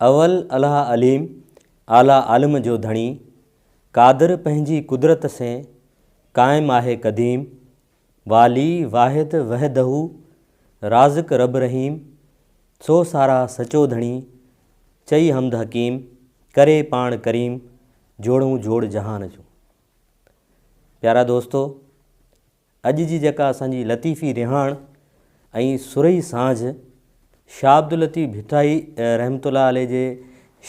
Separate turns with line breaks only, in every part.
اول الله عليم، اعليٰ عالم جو ڌڻي، قادر پنهنجي قدرت سين، قائم آهي قديم، والي واحد وحده، رازق رب رحيم، سو ساراهه سچو ڌڻي، چئي حمد حڪيم، ڪري پاڻ ڪريم، جوڙون جوڙ جهان جون. پيارا دوستو! اڄ جي جيڪا اسان جي لطيفي رهاڻ ۽ سرهي سانجهه شاهه عبداللطيف ڀٽائي رحمة الله عليه جي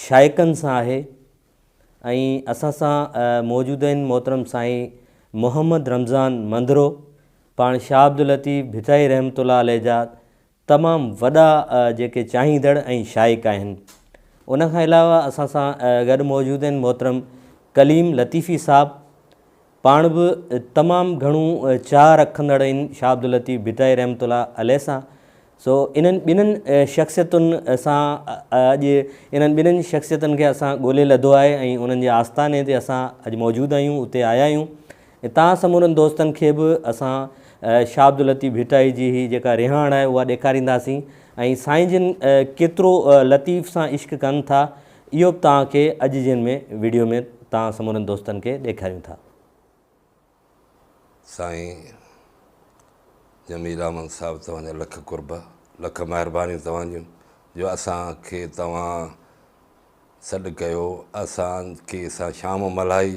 شائقن سان آهي ۽ اسان سان موجود آهن محترم سائين محمد رمضان منڌرو پاڻ شاهه عبداللطيف ڀٽائي رحمة الله عليه جا تمام وڏا جيڪي چاهيندڙ ۽ شائق آهن. ان کان علاوه اسان سان گڏ موجود آهن محترم ڪليم لطيفي صاحب پاڻ به تمام گهڻو چاهه رکندڙ آهن شاهه عبداللطيف ڀٽائي رحمة الله عليه سان سو انهن ٻنهن شخصيتن سان اڄ انهن ٻنهن شخصيتن کي اسان ڳولي لڌو آهي ۽ انهن جي آستاني تي اسان اڄ موجود آهيون اتي آيا آهيون ۽ توهان سمورن دوستن کي به اسان شاهه عبداللطيف ڀٽائي جي هي جيڪا رهاڻ آهي اها ڏيکارينداسين ۽ سائين جن ڪيترو لطيف سان عشق ڪن ٿا اهو به توهان کي اڄ جي هن ۾ وڊيو ۾ توهان سمورن دوستن کي ڏيکاريون ٿا.
سائين جميل احمد صاحب توهان جا لک قرب لک مهربانيون توهان جون جو اسان کي توهان سڏ ڪيو، اسان کي سان شام ملهائي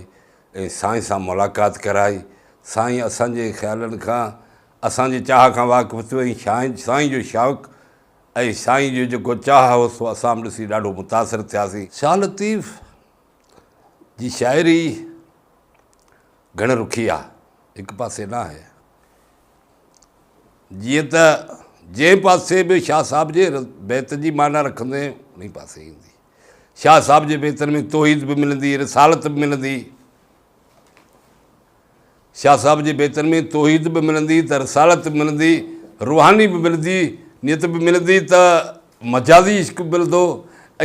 ۽ سائين سان ملاقات ڪرائي. سائين اسان جي خيالن کان، اسان جي چاهه کان واقف ٿيو ۽ سائين جو شوق ۽ سائين جو جيڪو چاهه هو سو اسان به ڏسي ڏاڍو متاثر ٿياسين. شاهه لطيف جي شاعري گهڻ رخي آهي، هڪ پاسي نه آهي. جيئن ته جنهن پاسي به شاهه صاحب جي بيت جي معنيٰ رکندين انهي پاسي ايندي. شاهه صاحب جي بيتن ۾ توحيد به ملندي، رسالت به ملندي. شاهه صاحب جي بيتن ۾ توحيد به ملندي ته رسالت به ملندي، روحاني به ملندي، نيت به ملندي ته مجازي عشق به ملندو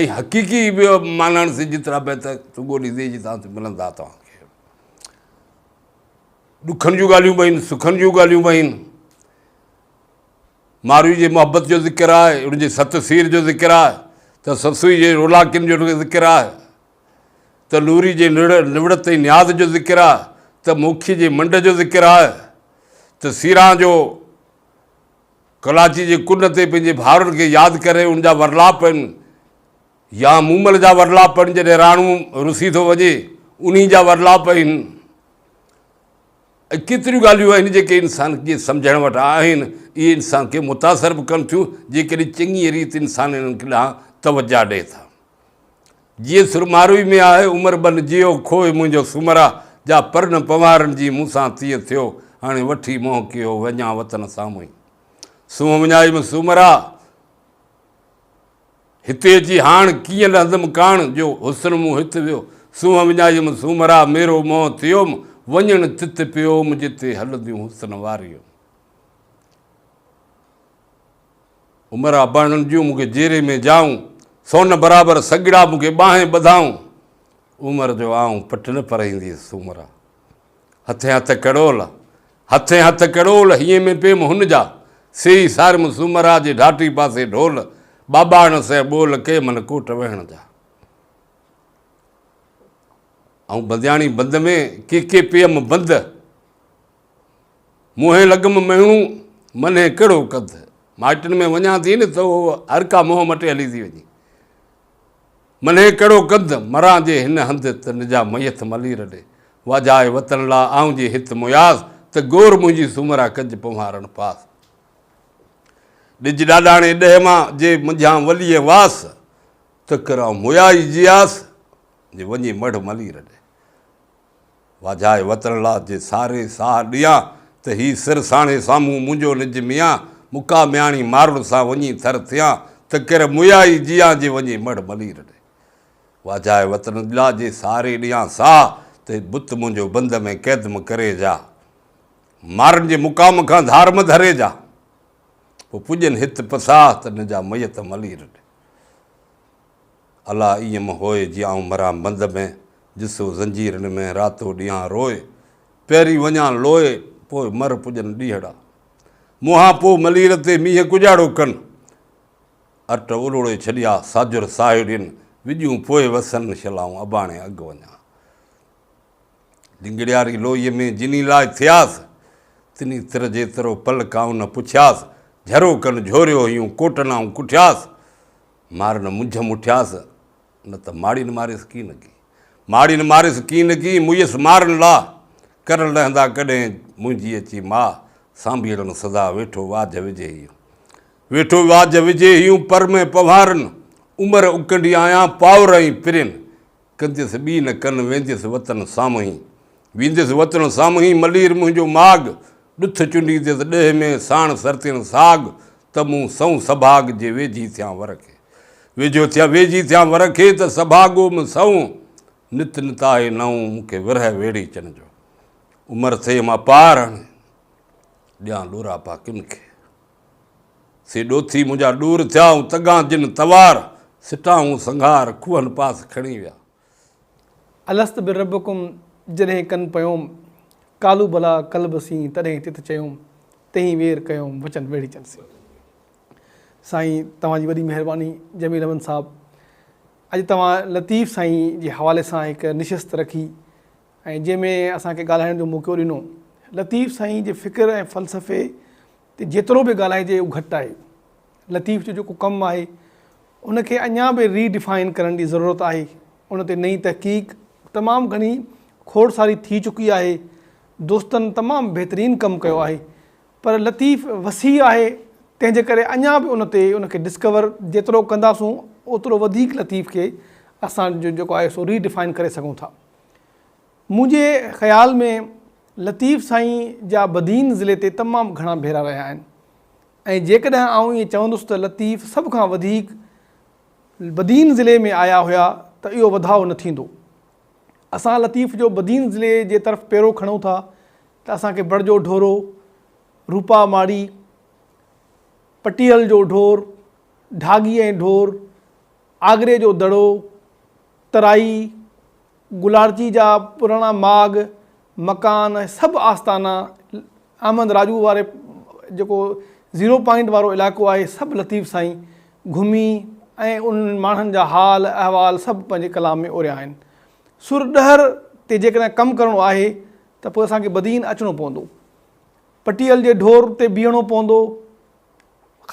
۽ حقيقي به معنيٰ سين جيترا بيت تون ڳوليندين جي تان ملندا توهان کي. ڏکن جون ڳالهيون به آهن، سکن جون ڳالهيون به آهن. ماروي جي محبت جو ذڪر آهي، ان جي ست سير جو ذڪر آهي ته سسئي جي رولاڪين جو ذڪر آهي ته نوري جي نوڙت ۽ نياز جو ذڪر آهي ته موکي جي منڊ جو ذڪر آهي ته سيران جو ڪلاچي جي ڪن تي پنهنجي ڀائرن کي ياد ڪري ان جا ورلاپ آهن. يا مومل جا ورلاپ آهن جڏهن راڻو رسي ٿو وڃي انهي جا ورلاپ آهن ۽ ڪيتريون ڳالهيون آهن جيڪي انسان جي سمجهڻ وٽ آهن اهي انسان کي متاثر به ڪن ٿيون جيڪڏهن چڱي ريت انسان انهن کي ڏانهن توجه ڏئي ٿا جيئن سر ماروي ۾ آهي عمر بن جيئو کوء منهنجو سومرا جا پر نه پنوهارن جي مون سان تيئن ٿيو هاڻي وٺي منهن ڪيو وڃان وطن سامهون سونهن وڃايم سومرا هتي اچي هاڻ ڪيئن لهندم ڪاڻ، جو حسن مون هت ويو. سونهن وڃايم سومرا، ميرو منهن ٿيوم، وڃڻ تت پيوم، جتي هلنديون حسن واريون. عمر اباڻن جون مون کي جيري ۾ جائون، سون برابر سڳڙا مون کي ٻانهين ٻڌائون. عمر جو آئون پٽ نه پرهينديس سومرا. هٿين هٿ ڪڙول، هٿين هٿ ڪڙول، هينئين ۾ پيم هن جا، سيئي ساريم سومرا جي ڍاٽي پاسي ڍول، ٻاٻاڻ سين ٻول، ڪيم نه ڪوٽ ويهڻ جا. آئون بندياڻي بند ۾، ڪي ڪي پيم بند، منهين لڳم مهڻو، منهين ڪهڙو ڪڌ. مائٽن ۾ وڃان ٿي نه ته هر ڪا منهن مٽي هلي ٿي وڃي. منهين ڪهڙو ڪنڌ، مران جي هن هنڌ، ته نجا ميت ملير ڏي. واجهائي وطن لا، آئون جي هت مياس، ته گور منهنجي سومرا ڪج پنهوارڻ پاس. ڏج ڏاڏاڻي ڏهه مان، جي منجهان وليء واس، ته ڪر آئون ميا ئي جياس، جي وڃي مڙهه ملير ڏي. واجهائي وطن لا جي ساري ساهه ڏيان، ته هي سر ساڻي سامهون منهنجو نج ميان، مڪا مياڻي مارن سان وڃي ٿر ٿيان، ته ڪر ميا ئي جيان جي وڃي مڙهه ملير ڏي. واجهائي وطن لا جي ساري ڏيان ساهه، ته بت منهنجو بند ۾ قيد م ڪري جا. مارن جي مقام کان ڌار م ڌري جا. پوء پڄن هت پساهه، ته نجا ميت ملير ڏي. الا ائين م هوء جي آئون مران بند ۾، جسو زنجيرن ۾ راتو ڏينهان روء، پهرين وڃان لوء، پوء مر پڄن ڏينهڙا. مونهان پوء ملير تي مينهن ڪڄاڙو ڪن. ارٽ اروڙي ڇڏيا ساجهر ساهيڙين، وڄون پوء وسن شل آئون اباڻي اڳ وڃان. لنگڙياري لوئيء ۾ جني لاء ٿياس، تني تر جيترو پل ڪائون نه پڇياس، جھرو ڪن جھوريو هيون ڪوٽن آئون ڪٺياس، مارن منجهه مٺياس، نه ته ماڙين ماريس ڪين ڪي. ماڙين ماريس ڪين ڪي، مئيس مارن لا، ڪر لهندا ڪڏهن منهنجي اچي ماء، سانڀيئڙن سدا ويٺو واجهه وجهي هيون. ويٺو واجهه وجهي هيون پر ۾ پنهوارن، عمر اڪنڊي آهيان پائور ۽ پرين، ڪنديس ٻي نه ڪن وينديس وطن سامهين. وينديس وطن سامهين ملير منهنجو ماڳ، ڏٿ چونڊينديس ڏيهه ۾ ساڻ سرتين ساڳ، ته مون سئون سڀاڳ جي ويجهي ٿيان ور کي. ويجهو ٿيان ويجهي ٿيان ور کي ته سڀاڳو م سئون، نت نت آهي نئون مون کي ورهه ويڙهيچن جو. عمر ٿئي مان پار هاڻي ڏيان ڏوراپا ڪن کي. سي ڏوٿي منهنجا ڏور ٿيا ۽ تڳان جن توار، سٽان سنگهار کوهن پاس کڻي ويا.
الست بربڪم جڏهن ڪن پيوم، قالو بلا قلب سين تڏهن تت چيوم، تنهين وير ڪيوم وچن ويڙهيچن سين. سائين توهان جي وڏي مهرباني جميل احمد صاحب اڄ توهان لطيف سائين جي حوالي سان هڪ نشست رکي ۽ جنهن ۾ اسان کي ڳالهائڻ جو موقعو ڏنو. لطيف سائين جي فڪر ۽ فلسفي تي جيترو به ڳالهائجي اهو گهٽ آهي. لطيف جو جيڪو ڪم آهي ان کي اڃا به ري ڊفائن ڪرڻ جي ضرورت آهي. ان تي نئين تحقيق تمام گهڻي کوڙ ساري ٿي چڪي آهي. دوستن تمام بهترين ڪم ڪيو آهي. پر لطيف وسيع آهي تنهن جي ڪري اڃا به ان تي ان کي ڊسڪور جيترو ڪنداسون اوترو وڌيڪ لطيف کي اسان جو جيڪو آهي سو ري ڊفائن ڪري سگهون ٿا. منهنجي خيال ۾ لطيف سائين جا بدين ضلعي تي تمام گهڻا ڀيرا رهيا آهن ۽ جيڪڏهن آئون ائين چوندس ته لطيف سڀ کان وڌيڪ بدين ضلعي ۾ آيا هيا ته اهو وڌاء نه ٿيندو. اسان لطيف جو بدين ضلعي جي طرف پيرو کڻون ٿا ته اسان کي بڙ جو ڍورو، روپا ماڙي، پٽيهل جو ڍور، ڍاڳي ۽ ڍور، آگري جو دڙو، ترائي، گلارچي جا پراڻا ماڳ، مڪان ۽ سڀ آستانا احمد راڄو واري جيڪو زيرو پوائنٽ وارو علائقو آهي سڀ لطيف سائين گهمي ۽ انهن ماڻهن جا حال احوال سڀ پنهنجي ڪلام ۾ اوريا آهن. سر ڏهر تي جيڪڏهن ڪم ڪرڻو آهي ته پوء اسان کي بدين اچڻو پوندو. پٽيهل جي ڍور تي بيهڻو پوندو.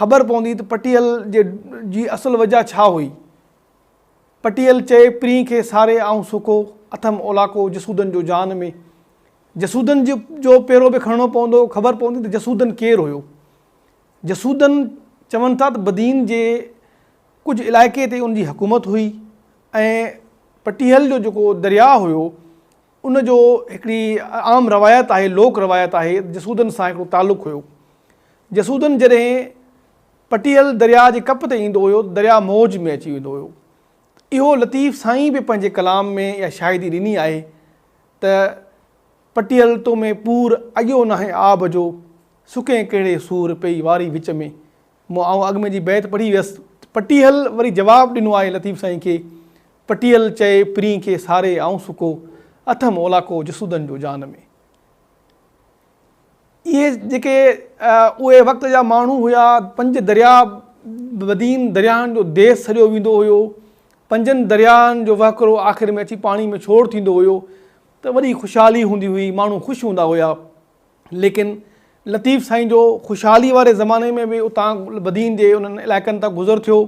خبر پوندي ته پٽيهل جي جي اصل وجهه ڇا هئي. پٽيل چئي پرين کي ساري آئون سڪو اٿم اولاڪو جسودن جو جان ۾. جسودن جو پيرو به کڻڻو پوندو، خبر پوندي ته جسودن ڪير هيو. جسودن چون ٿا ته بدين جي ڪجهه علائقي تي ان جي حڪومت هئي ۽ پٽيهل جو جيڪو درياء هيو ان جو هڪڙي عام روايت آهي، لوڪ روايت آهي ته جسودن سان هڪڙو تعلق هيو. جسودن جڏهن پٽيهل درياء جي ڪپ تي ايندو هيو ته درياء موج ۾ اچي ويندو هيو. اهو لطيف سائين به پنهنجي ڪلام ۾ اها شاهدي ڏني آهي ته پٽيهل تو ۾ پور اڳيو ناهي آب جو، سڪين ڪهڙي سور پئي واري وچ ۾. مون آئون اڳ ۾ جي بيت پڙهي ويس ته پٽيهل وري جواب ڏنو آهي لطيف سائين کي، پٽيهل چئي پرين کي ساري آئون سڪو، اٿم اولاڪو جسودن جو جان ۾. اهي جيڪي اهي وقت جا ماڻهو هيا پنج درياء بدين درياهن جو ديس سڏيو ويندو هيو پنجن درياهن جو وهڪرو آخر ۾ اچي پاڻي ۾ ڇوڙ ٿيندو هيو ته وڏي خوشحالي هوندي هئي ماڻهو خوش هوندا هيا ليڪن لطيف سائين جو خوشحالي واري زماني ۾ به اتان بدين جي انهن علائقن تان گذر ٿيو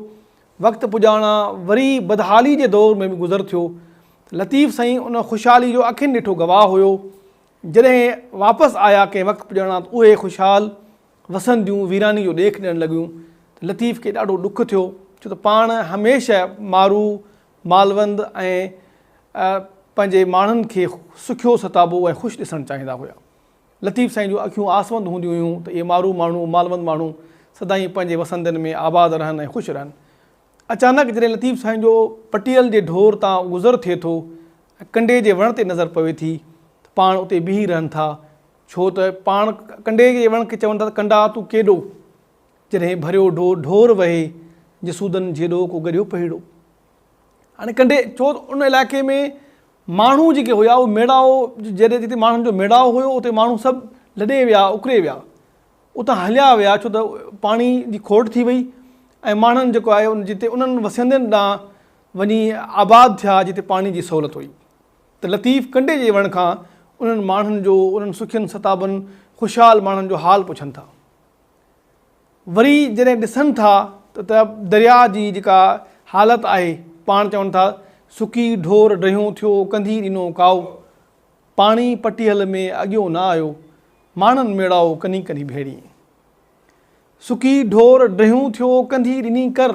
وقت پڄاڻا وري بدحالي جي دور ۾ به گذر ٿيو لطيف سائين ان خوشحالي جو اکين ڏٺو گواهه هيو جڏهن واپس آيا ڪنهن وقت پڄاڻان ته اهي خوشحال وسنديون ويراني جو ڏيک ڏيڻ لڳيون ته لطيف کي ڏاڍو ڏک ٿيو ڇو ته پاڻ هميشه مارو، مالوند ۽ پنهنجي ماڻهن کي سکيو ستابو ۽ خوش ڏسڻ چاهيندا هيا. لطيف سائين جون اکيون آسوند هونديون هيون ته اهي مارو ماڻهو، مالوند ماڻهو سدائين پنهنجي وسندين ۾ آباد رهن ۽ خوش رهن. اچانڪ جڏهن لطيف سائين جو پٽيل جي ڍور تان گذر ٿئي ٿو ۽ ڪنڊي جي وڻ تي نظر پوي ٿي ته پاڻ اتي بيهي رهن ٿا ڇو ته پاڻ ڪنڊي جي وڻ کي چون ٿا ته ڪنڊا تون ڪيڏو جڏهن ڀريو ڍور ڍور وهي جسودن جيڏو ڪو گڏيو پهيڙو هاڻي ڪنڊي ڇو ته ان علائقي ۾ ماڻهو جيڪي هيا اهي ميڙائو جڏهن جتي ماڻهن جو ميڙائو هيو اتي ماڻهو سڀ لڏي ويا اڪري ويا اتان هليا ويا ڇو ته پاڻي جي کوٽ ٿي وئي ۽ ماڻهن جيڪو آهي ان جتي انهن وسندين ڏانهن وڃي آباد ٿيا جتي پاڻي جي سهولت هئي ته لطيف ڪنڊي جي وڻ کان انهن ماڻهن جو انهن سکين ستابن خوشحال ماڻهن جو حال پڇن ٿا. وري جڏهن ڏسن ٿا ته درياء جي جيڪا حالت آهي پاڻ چون ٿا سڪي ڍور ڊهيون ٿيو ڪنڌي ڏنو ڪائو پاڻي پٽيهل ۾ اڳيون نه آيو ماڻهن ميڙائو ڪني ڪني ڀيڙي سڪي ڍور ڊهيون ٿيو ڪنڌي ڏني ڪر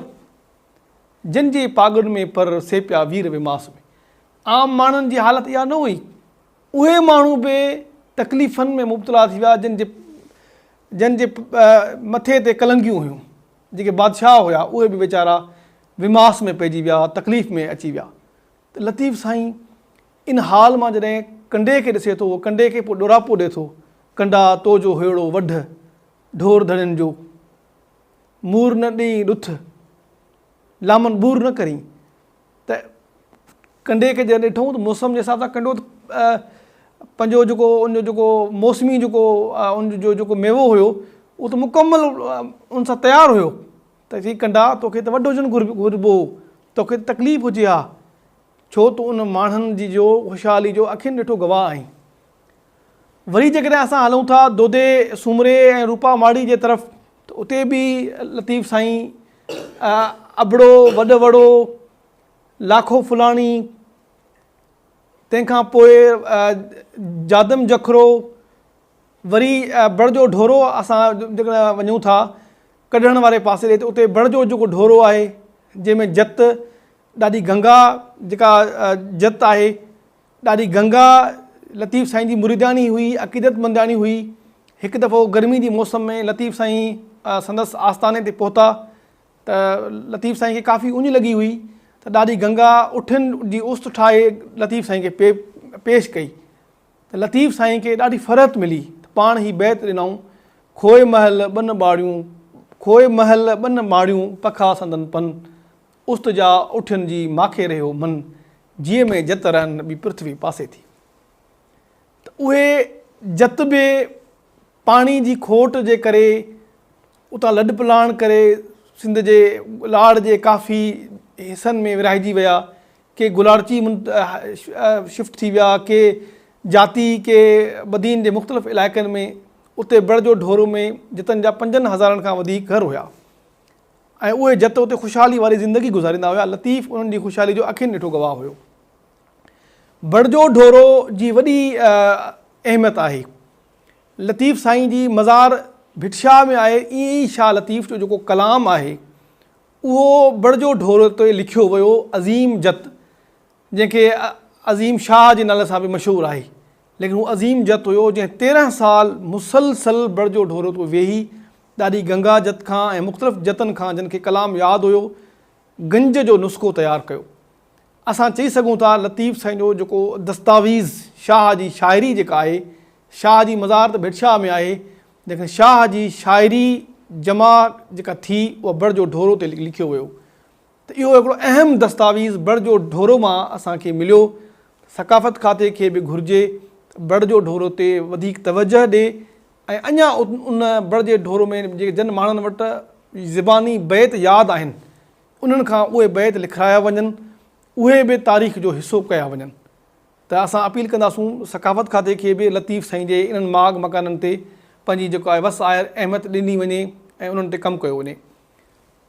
جن جي پاڳن ۾ پر سي پيا وير وماس ۾. عام ماڻهن جي حالت اها نه هئي. اهي ماڻهو به تڪليفن ۾ مبتلا ٿي ويا جن جي جن جي مٿي تي ڪلنگيون هيون. جيڪي بادشاهه هيا اهي به ويچارا وماس ۾ پئجي ويا، تڪليف ۾ اچي ويا. ته لطيف سائين ان حال مان جڏهن ڪنڊي کي ڏسي ٿو، اهو ڪنڊي کي پوء ڏوراپو ڏئي ٿو، ڪنڊا تو جو هيڙو وڍ، ڍور ڌڻين جو. مور نه ڏئين ڏٿ، لامن ٻور نه ڪرين. ته ڪنڊي کي جڏهن ڏٺائون ته موسم جي حساب سان ڪنڊو ته پنهنجو جيڪو ان جو جيڪو موسمي جيڪو ان جو جيڪو ميوو هيو اهو ته مڪمل ان سان تيار هيو ته چئي ڪنڊا توکي ته وڏو هجڻ گهربو هو توکي ته تڪليف هجي ها ڇو تون ان ماڻهن جي جو خوشحالي جو اکين ڏٺو گواهه آهين. وري جيڪڏهن اسان هلون ٿا دودي سومري ۽ روپا ماڙي جي طرف ته اتي به لطيف سائين ابڙو وڏ وڙو لاکو فلاڻي تنهن کان پوء جادم جکرو وري بڙ جو ڍورو اسان جيڪڏهن وڃون ٿا ڪڍڻ واري پاسي ڏي ته اتي بڙ جو جيڪو ڍورو آهي جنهن ۾ جت ڏاڏي گنگا جيڪا جت آهي ڏاڏي گنگا لطيف سائين جي مريدياڻي هئي، عقيدتمندياڻي هئي. هڪ دفعو گرمي جي موسم ۾ لطيف سائين سندس آستاني تي پهتا ته لطيف سائين کي ڪافي اڃ لڳي هئي ته ڏاڏي گنگا اٺن جي است ٺاهي لطيف سائين کي پيش ڪئي ته لطيف سائين کي ڏاڍي فرحت ملي ته پاڻ هي بيت ڏنائون، کوء محل ٻن ٻاڙيون، کوء محل ٻن ماڙيون پکا سندن پن. است جا اٺين جي ماکي رهيو من، جيء ۾ جت رهن ٻي پرٿوي پاسي ٿي. ته اهي جت به پاڻي جي کوٽ جي ڪري اتان لڏپلاڻ ڪري سنڌ جي لاڙ جي ڪافي حصن ۾ ورهائجي ويا. ڪي گولاڙچي شفٽ ٿي ويا، ڪي جاتي، ڪي بدين جي مختلف علائقن ۾. اتي بڙ جو ڍورو ۾ جتن جا پنجن هزارن کان وڌيڪ گهر هيا. ۽ اهي جت اتي خوشحالي واري زندگي گذاريندا هيا، لطيف انهن جي خوشحالي جو اکين ڏٺو گواهه هيو. بڙجو ڍورو جي وڏي اهميت آهي. لطيف سائين جي مزار ڀٽ شاهه ۾ آهي، ائين ئي شاهه لطيف جو جيڪو ڪلام آهي اهو بڙجو ڍورو تي لکيو ويو، عظيم جت جنهن کي عظيم شاهه جي نالي سان به مشهور آهي، ليڪن هو عظيم جت هيو جنهن 13 سال مسلسل بڙجو ڍورو تي ويهي ڏاڏي گنگا جت کان ۽ مختلف جتن کان جن کي ڪلام ياد هيو، گنج جو نسخو تيار ڪيو. اسان چئي سگهون ٿا لطيف سائين جو جيڪو دستاويز شاهه جي شاعري جيڪا آهي، شاهه جي مزار ته ڀٽ شاهه ۾ آهي، ليڪن شاهه جي شاعري جمع جيڪا ٿي اها بڙ جو ڍورو تي لکيو ويو ته اهو هڪڙو اهم دستاويز بڙ جو ڍورو مان اسان کي مليو. ثقافت کاتي کي به گهرجي ته بڙ جو ڍورو تي وڌيڪ توجهه ڏي ۽ اڃا ان بڙ جي ڍورو ۾ جيڪي جن ماڻهن وٽ زباني بيت ياد آهن، انهن کان اهي بيت لکرايا وڃن، اهي به تاريخ جو حصو ڪيا وڃن ته اسان اپيل ڪنداسون ثقافت کاتي کي به لطيف سائين جي انهن ماڳ مڪانن تي پنهنجي جيڪو آهي وس آهر اهميت ڏني وڃي ۽ انهن تي ڪم ڪيو وڃي.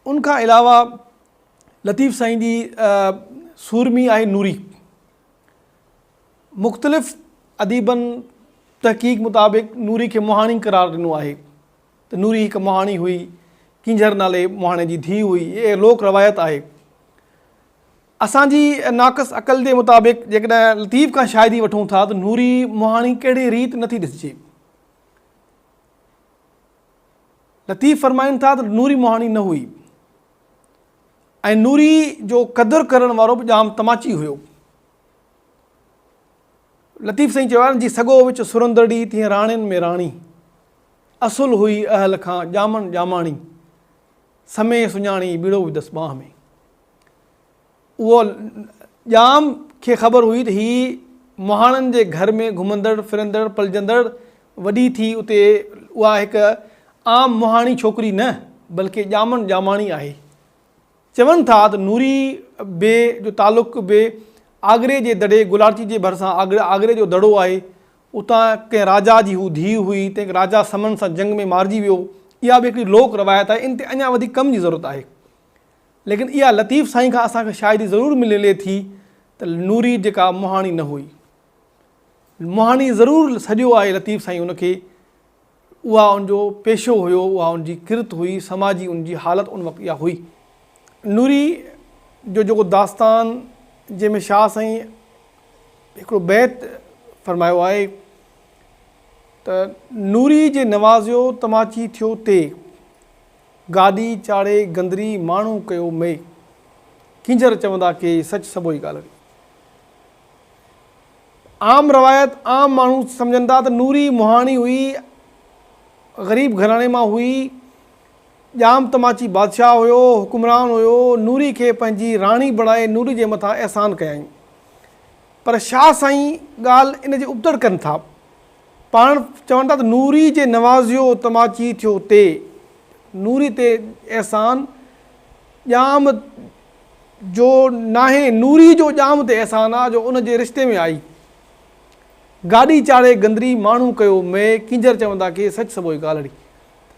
ان کان علاوه لطيف سائين جي سورمي آهي نوري. مختلف اديبن تحقيق مطابق نوري کي مهاڻي قرار ڏنو آهي ته نوري هڪ مهاڻي هئي، ڪينجهر نالي مهاڻي جي ڌيء هئي، هيء لوڪ روايت آهي. اسان جي ناقص عقل جي مطابق جيڪڏهن لطيف کان شاهدي وٺون ٿا ته نوري مهاڻي ڪهڙي ريت نٿي ڏسجي. لطيف فرمائن ٿا ته نوري مهاڻي نه هئي ۽ نوري جو قدر ڪرڻ وارو به ڄام تماچي هيو. لطيف سائين چيو آهي جي سڳو وچ سرندڙي تيئن راڻين ۾ راڻي اصل هئي اهل کان ڄامن ڄاماڻي سمي سڃاڻي ٻيڙو وڌس ٻانهه ۾. اهو ڄام کي خبر هئي ته هي مهاڻن جي گهر ۾ گهمندڙ ڦرندڙ پلجندڙ وڏي ٿي اتي اها هڪ عام مهاڻي ڇوڪري نه بلڪه ڄامن ڄاماڻي آهي. چون ٿا ته نوري به جو تعلق به آگري جي دڙي گولاڙچي جي ڀرسان آگري جو دڙو آهي، اتان ڪنهن راجا جي هو ڌيء هئي، تنهن راجا سمن سان جنگ ۾ مارجي ويو. اها به هڪڙي لوڪ روايت آهي، ان تي اڃا وڌيڪ ڪم جي ضرورت آهي. ليڪن اها لطيف سائين کان اسان کي شاهدي ضرور ملي ٿي ته نوري جيڪا مهاڻي نه هئي. مهاڻي ضرور سڏيو آهي لطيف سائين ان کي، اها ان جو پيشو هيو، اها ان جي ڪرت هئي، سماجي ان جي حالت ان وقت اها هئي. نوري جو جيڪو داستان جنهن ۾ شاهه سائين هڪڙو بيت فرمايو آهي ته نوري جي نوازيو تماچي ٿيو تي، گاڏي چاڙهي گندري ماڻهو ڪيو مئي، ڪينجهر چوندا ڪي سچ سڀوئي ڳالهڙي. عام روايت عام ماڻهو سمجهن ٿا ته نوري مهاڻي هئي، غريب گهراڻي مان هئي، ڄام تماچي بادشاهه هيو، حڪمران هيو، نوري کي پنهنجي راڻي بڻائي نوري جي مٿان احسان ڪيائين. پر شاهه سائين ڳالهه ان جي ابتڙ ڪن ٿا. پاڻ چون ٿا ته نوري جي نوازيو تماچي ٿيو تي، نوري تي احسان ڄام جو ناهي نوري جو ڄام تي احسان آ جو ان جي رشتي ۾ آئي. گاڏي چاڙهي گندري ماڻهو ڪيو مئي ڪينجهر چوندا ڪي سچ سڀوئي ڳالهڙي.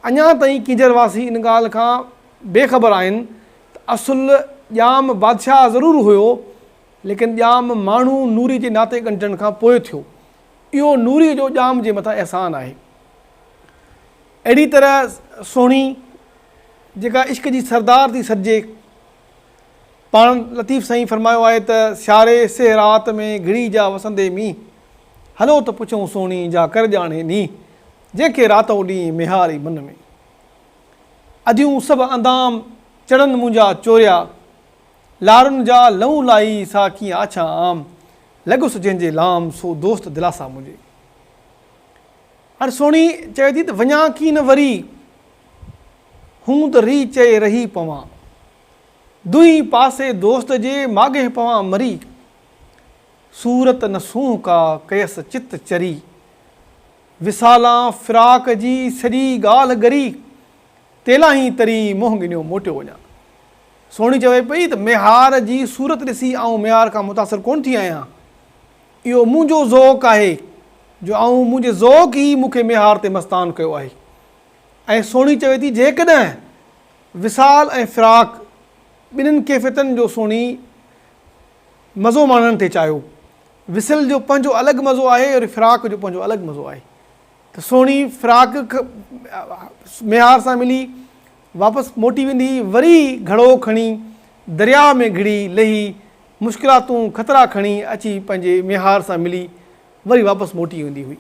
اڃا تائين ڪينجهر واسي ان ڳالهه کان بي خبر آهن ته اصل ڄام بادشاهه ضرور هيو ليڪن ڄام ماڻهو نوري جي ناتي ڳنڍجڻ کان پوء ٿيو. اهو نوري جو ڄام جي مٿان احسان آهي. اهڙي طرح سهڻي جيڪا عشق جي سردار ٿي سڏجي. پاڻ لطيف سائين فرمايو آهي ته سياري سيهه رات ۾ گهڙي جا وسندي مينهن، هلو ته پڇون سهڻي جا ڪر ڄاڻي نينهن، جنهن کي راتئون ڏينهن ميهاري من ۾. اديون سڀ اندام چڙن منهنجا چوريا، لارن جا لئون لائي سا ڪيئن آڇان عام، لڳس جنهن جي لام سو دوست دلاسا منهنجي. هاڻي سهڻي چوي ٿي ته وڃان ڪين وري، هوند ري چئي رهي پوان. دوئي پاسي دوست جي ماڳهين پوان مري. صورت نه سونهن ڪا ڪيس چت چري. وصالان فراق جي سڄي ڳالهه ڳري. تيلاهين تري منهن ڳنيو موٽيو وڃان. سهڻي چوي پئي ته ميهار جي صورت ڏسي آئون ميهار کان متاثر ڪونه ٿي آهيان. اهو منهنجو ذوق آهي جو آئون منهنجي ذوق ئي مون کي ميهار تي مستان ڪيو آهي. ۽ سهڻي چوي ٿي جيڪڏهن وصال ۽ فراق ٻنهين ڪيفيتن جو سهڻي مزو ماڻڻ ٿي چاهيو. وصل جو پنهنجو الڳ مزو آهي وري فراق جو پنهنجو الڳ مزو آهي ته سهڻي فراق ميهار سان ملي واپس موٽي ويندي وري گهڙو کڻي درياء ۾ گهڙي لهي مشڪلاتون خطرا کڻي اچي پنهنجي ميهار سان ملي وري واپس موٽي ويندي هئي.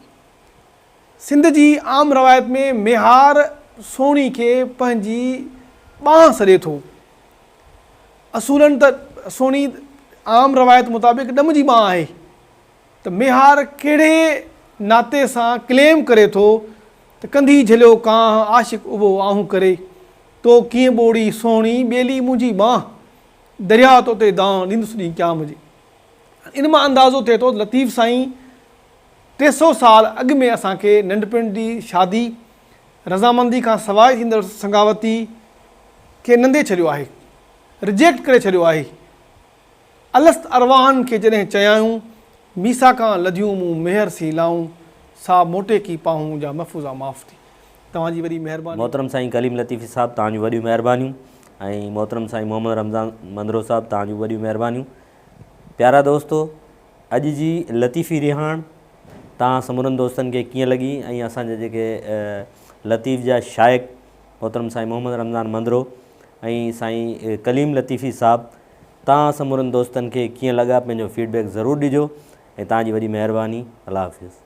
سنڌ جي عام روايت ۾ ميهار سهڻي کي پنهنجي ٻانهن سڏي ٿو. اصولن ته سهڻي عام روايت مطابق ڏم جي ٻانهن آهي ته ميهار ڪهڙي ناتي سان ڪليم ڪري ٿو ته ڪنڌي جهليو ڪانهه عاشق اڀو آهون ڪري تو ڪيئن ٻوڙي سهڻي ٻيلي منهنجي ٻانهن درياء توتي دانهن ڏيندس ڏينهن قيام جي. ان مان اندازو ٿئي ٿو ته لطيف سائين 300 سال اڳ ۾ اسان کي ننڍپڻ جي شادي، رضامندي کان سواء ٿيندڙ سڱاوتي کي نندي ڇڏيو آهي، رجيڪٽ ڪري ڇڏيو آهي. الست ارواحن کي جڏهن چيائون، ميثاقان لڌيون مون ميهر سين لائون، سا موٽي ڪي پاهون جا محفوظا معاف ٿي. توهان جي وڏي مهرباني.
محترم سائين ڪليم لطيفي صاحب توهان جون وڏيون مهربانيون ۽ محترم سائين محمد رمضان منڌرو صاحب توهان جون وڏيون مهربانيون پيارا دوستو اڄ جي لطيفي رهاڻ توهان سمورن دوستن کي ڪيئن لڳي ۽ اسان جا جيڪي لطيف جا شائق محترم سائين محمد رمضان منڌرو ۽ سائين ڪليم لطيفي صاحب توهان سمورن دوستن کي ڪيئن لڳا پنهنجو فيڊ بيڪ ضرور ڏجو ۽ توهان جي وڏي مهرباني الله حافظ.